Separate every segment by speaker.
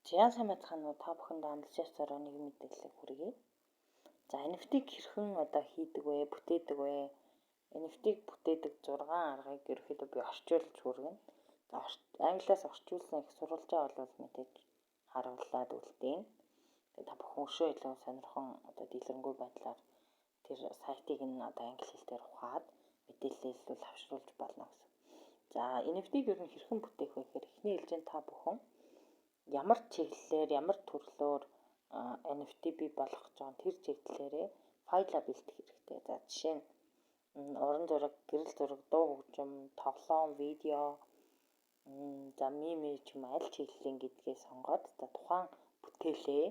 Speaker 1: За, сайн байцгаана уу? Та бүхэнд амлаж зороо нэг мэдээлэл хүргэе. За, NFT-г хэрхэн одоо хийдэг вэ? Бүтээдэг вэ? NFT-г бүтээдэг 6 аргыг ерөөхдөө би орчуулж хүргэнэ. За, англиас орчуулсан их сурвалжаа бол мэдээж харуулад үлдээнэ. Тэгээ та бүхэн өшөө илүү сонирхон одоо дэлгэрэнгүй байдлаар тэр сайтыг нь одоо англи хэл дээр ухаад мэдээлэл илүү авшруулж болно гэсэн. За, NFT-г ер нь хэрхэн бүтээх вэ гэхээр эхний ээлжинд та бүхэн ямар чиглэлээр, ямар төрлөөр NFT бий болгох гэж байгаа, тэр чиглэлээрээ файлаа бэлдэх хэрэгтэй. За, жишээ нь уран зураг, гэрэл зураг, дуу хөгжим, тоглоом, видео, за, meme ч юм, аль чиглэлийн гэдгээ сонгоод, за, тухайн бүтээлээ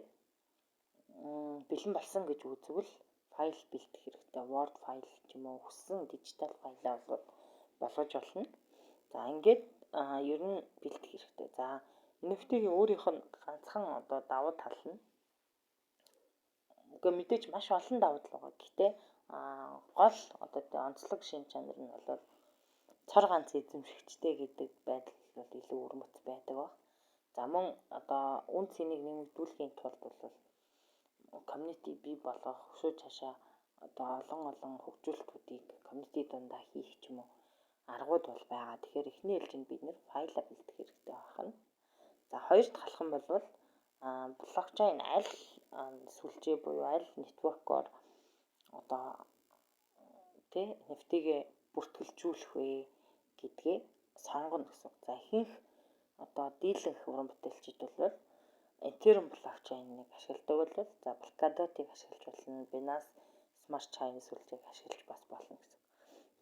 Speaker 1: бэлэн болсон гэж үзвэл файл бэлдэх хэрэгтэй. Word файл ч юм уу, хүссэн дижитал файлаа бол болгож болно. За, ингээд ер нь бэлдэх хэрэгтэй. За, NFT-ийн өөрийнх нь ганцхан одоо давуу тал нь, үгүй, мэдээж маш олон давуу тал байгаа. Гэхдээ гол одоо онцлог шин чанар нь бол цор ганц эзэмшигчтэй гэдэг байдал бол илүү өвөрмөц байдаг баг. За, мөн одоо үн цэнийг нэмэгдүүлэхийн тулд бол community бий болгох, өшөө цаашаа одоо олон олон хөгжүүлэлтүүдийг community дундаа хийх ч юм уу аргууд бол байгаа. Тэгэхээр эхний ээлжинд бид нэр файлаа бэлдэх хэрэгтэй байх нь. За, хоёр дахь алхам бол блокчейн аль сүлжээ буюу аль network оор одоо тий NFT-гээ бүртгэлжүүлэх вэ гэдгээ сонгоно гэсэн. За, ихэнх одоо дийлэнх уран бүтээлчид бол Ethereum блокчейнийг ашигладаг бол, за, Polkadot-ыг ашиглаж болно. Binance Smart Chain сүлжээг ашиглаж бас болно гэсэн.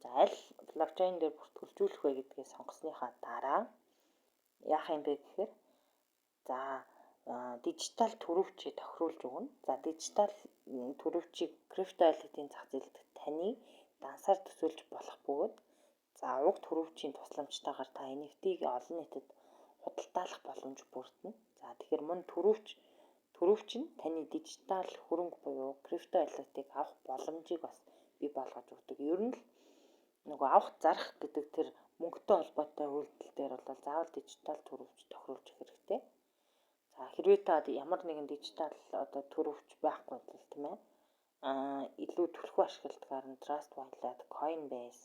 Speaker 1: За, аль блокчейн дээр бүртгэлжүүлэх вэ гэдгээ сонгосныхаа дараа яах юм бэ гэхээр, за, дижитал түрийвчийг тохируулж өгнө. За, дижитал түрийвчийг криптовалютын зах зээлд таны дансаар төсөөлж болох бөгөөд, за, уг түрийвчийн тусламжтайгаар та NFT-г олон нийтэд худалдаалах боломж бүрдэнэ. За, тэгэхээр мөн түрийвч нь таны дижитал хөрөнгө буюу криптовалютыг авах боломжийг бас бий болгож өгдөг. Ер нь л нөгөө авах зарах гэдэг тэр мөнгөтэй холбоотой үйлдэл дээр бол заавал дижитал түрийвч тохируулж өгөх хэрэгтэй. За, хэрвээ та ямар нэгэн дижитал одоо түрийвч байхгүй бол, тийм ээ, илүү түлхүү ашигладгаар нь Trust Wallet, Coinbase,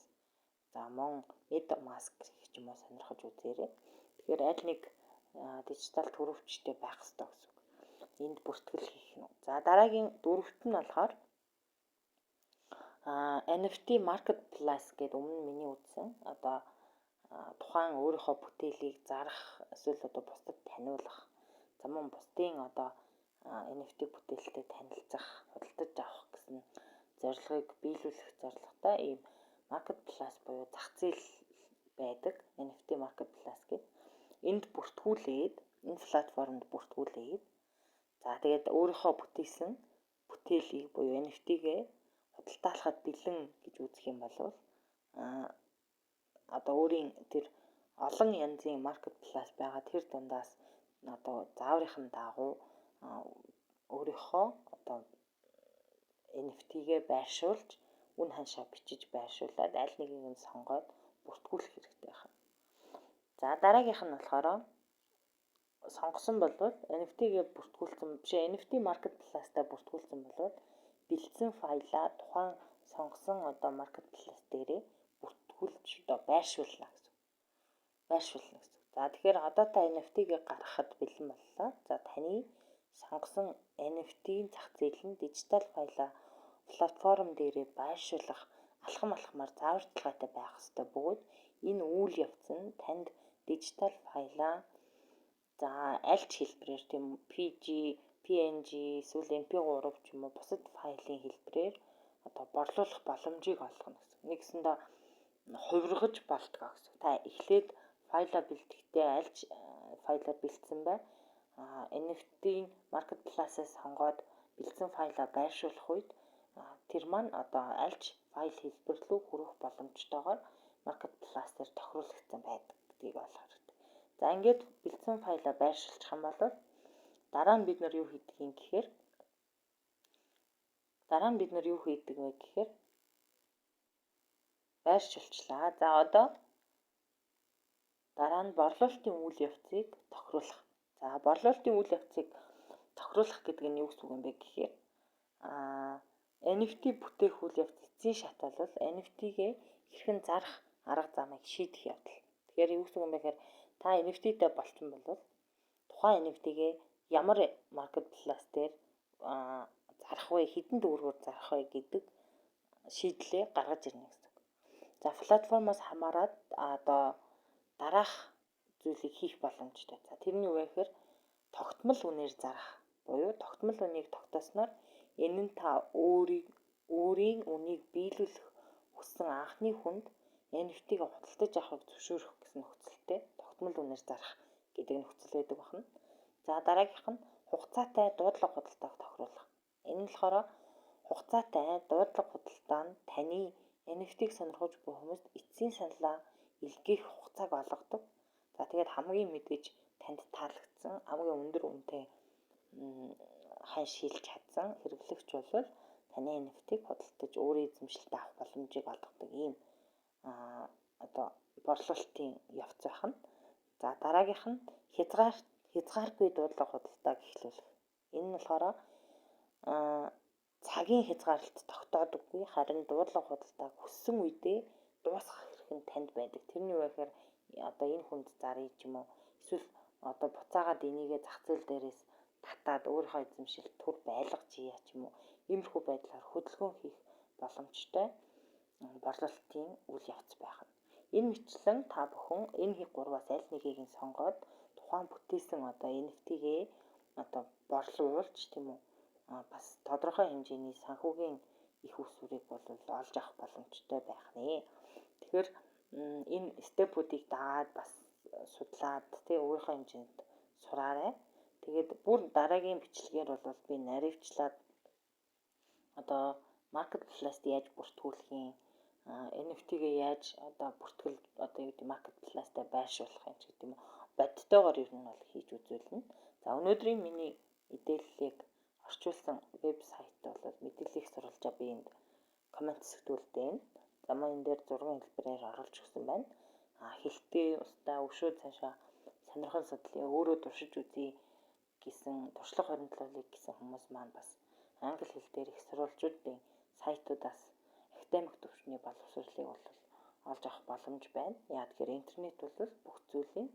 Speaker 1: за, мөн MetaMask гэх юм уу сонирхож үзээрэй. Тэгэхээр аль нэг дижитал түрийвчтэй байх ёстой гэсэн үг. Энд бүртгэл хийх нь. За, дараагийн дөрөвт нь болохоор NFT Marketplace гэдэг өмнө миний үзсэн одоо тухайн өөрийнхөө бүтээлийг зарах эсвэл одоо бусдад таниулах, за, мөн бусдын одоо NFT бүтээлтэй танилцах, худалдаж авах гэсэн зорилгыг биелүүлэх зорилготой ийм marketplace буюу зах зээл байдаг. NFT marketplace гэдэг. Энд бүртгүүлээд, энэ платформд бүртгүүлээд, за, тэгээд өөрийнхөө бүтээсэн бүтээлийг буюу NFT-гээ худалдаалахад бэлэн гэж үзэх юм бол одоо өөрийн тэр олон янзын marketplace байгаа, тэр дундаас одоо зааврын дагуу өөрийнхөө одоо NFT-гээ байршуулж, үн ханшаа бичиж байршуулад аль нэгийг нь сонгоод бүртгүүлэх хэрэгтэй байна. За, дараагийнх нь болохоор сонгосон болвол NFT-гээ бүртгүүлсэн биш, NFT marketplace-та бүртгүүлсэн болвол бэлдсэн файлаа тухайн сонгосон одоо marketplace дээрээ бүртгүүлж одоо байршуулна гэсэн. Байршуулна гэсэн. За, тэгэхээр одоо та NFT-гээ гаргахад бэлэн боллоо. За, таны сонгосон NFT-ийн зах зээл нь дижитал файлаа платформ дээрээ байршуулах алхам алхмаар зааварчилгаатай байх ёстой бөгөөд энэ үйл явц нь танд дижитал файлаа, за, аль ч хэлбэрээр, тийм, PG, PNG эсвэл MP3 ч юм уу бусад файлын хэлбэрээр одоо борлуулах боломжийг олгоно гэсэн. Нэгсэндээ хувиргаж болдгоо гэсэн. Та эхлээд файлаа бэлтгэхдээ аль ч файлаар бэлдсэн бай. NFT-ийн marketplace-аас сонгоод бэлдсэн файлаа байршуулах үед тэр маань одоо аль ч файл хэлбэр рүү хүрэх боломжтойгоор marketplace дээр тохируулагдсан байдаг гэдгийг ойлгох хэрэгтэй. За, ингээд бэлдсэн файлаа байршуулчих юм бол дараа нь бид нар юу хийдэг вэ гэхээр байршуулчлаа. За, одоо дараа нь борлуулалтын үйл явцыг тохируулах. За, борлуулалтын үйл явцыг тохируулах гэдэг нь юу гэсэн үг юм бэ гэхээр NFT бүтээх үйл явц эцсийн шат бол NFT-гээ хэрхэн зарах арга замыг шийдэх явдал. Тэгэхээр юу гэсэн үг юм бэ гэхээр та NFT-тэй болчихсон бол тухайн NFT-гээ ямар marketplace дээр зарах вэ, хэдэн төгрөгөөр зарах вэ гэдэг шийдлээ гаргаж ирнэ гэсэн үг. За, платформоос хамаарат одоо дараах зүйлийг хийх боломжтой. За, тэр нь юу вэ гэхээр тогтмол үнээр зарах буюу тогтмол үнийг тогтоосноор энэ нь та өөрийн үнийг биелүүлэх хүссэн анхны хүнд NFT-г худалдаж авахыг зөвшөөрөх гэсэн нөхцөлтэй тогтмол үнээр зарах гэдэг нөхцөл байдаг байна. За, дараагийнх нь хугацаатай дуудлага худалдааг тохируулах. Энэ нь болохоор хугацаатай дуудлага худалдаа нь таны NFT-г сонирхож буй хүмүүст эцсийн саналаа илгээх хугацааг олгодог. За, тэгээд хамгийн мэдээж танд таалагдсан, хамгийн өндөр үнэтэй ханш шилж чадсан хэрэглэгч бол таны NFT-г худалдаж өөрийн эзэмшилтэд авах боломжийг олгодог ийм одоо борлуулалтын явц байх нь. За, дараагийнх нь хязгааргүй дуудлага худалдааг эхлүүлэх. Энэ нь болохоор цагийн хязгаарлалт тогтоодоггүй, харин дуудлага худалдааг хүссэн үедээ дуусгах эрх нь танд байдаг. Тэр нь юу вэ гэхээр одоо энэ хүнд заръя ч юм уу, эсвэл одоо буцаагаад энийгээ зах зээл дээрээс татаад өөрийнхөө эзэмшилд түр байлгаж ия ч юм уу. Иймэрхүү байдлаар хөдөлгөөн хийх боломжтой борлуулалтын үйл явц байх нь. Энэ мэтчлэн та бүхэн энэ гурваас аль нэгийг нь сонгоод тухайн бүтээсэн одоо NFT-гээ одоо борлуулж, тийм үү, бас тодорхой хэмжээний санхүүгийн их усвэрийг бол олж авах боломжтой байх нэ. Тэгэхээр энэ step үүдийг дагаад бас судлаад, тий, өөрийнхөө хэмжээнд сураарай. Тэгээд бүр дараагийн бичлэгээр бол би наривчлаад одоо marketplace яаж бүртгүүлэх юм, NFT-гээ яаж одоо бүртгэл, одоо юу гэдэг, marketplace-тай байршуулах юм ч гэдэг юм уу, бодтойгоор ер нь бол хийж үзүүлнэ. За, өнөөдрийн миний мэдээллийг орчуулсан вебсайт бол мэдээллийг сурвалжаа би энд comment хэсэгт үлдээнэ. За, мөн энэ дээр зургийн хэлбэрээр оруулж өгсөн байна. Хэлтэй устаа өшөө цаашаа сонирхон судлаа, өөрөө туршиж үзье гэсэн, туршлага хоригдлуулъя гэсэн хүмүүс маань бас англи хэл дээр их сурвалжуудын сайтуудаас академик түвшний боловсролыг бол олж авах боломж байна. Яа тэгэхээр интернет бол бүх зүйлийн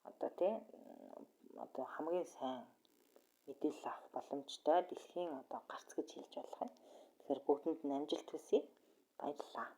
Speaker 1: одоо, тий, одоо хамгийн сайн мэдээлэл авах боломжтой дэлхийн одоо гарц гэж хэлж болох юм. Тэгэхээр бүгдэнд нь амжилт хүсье. Баярлалаа.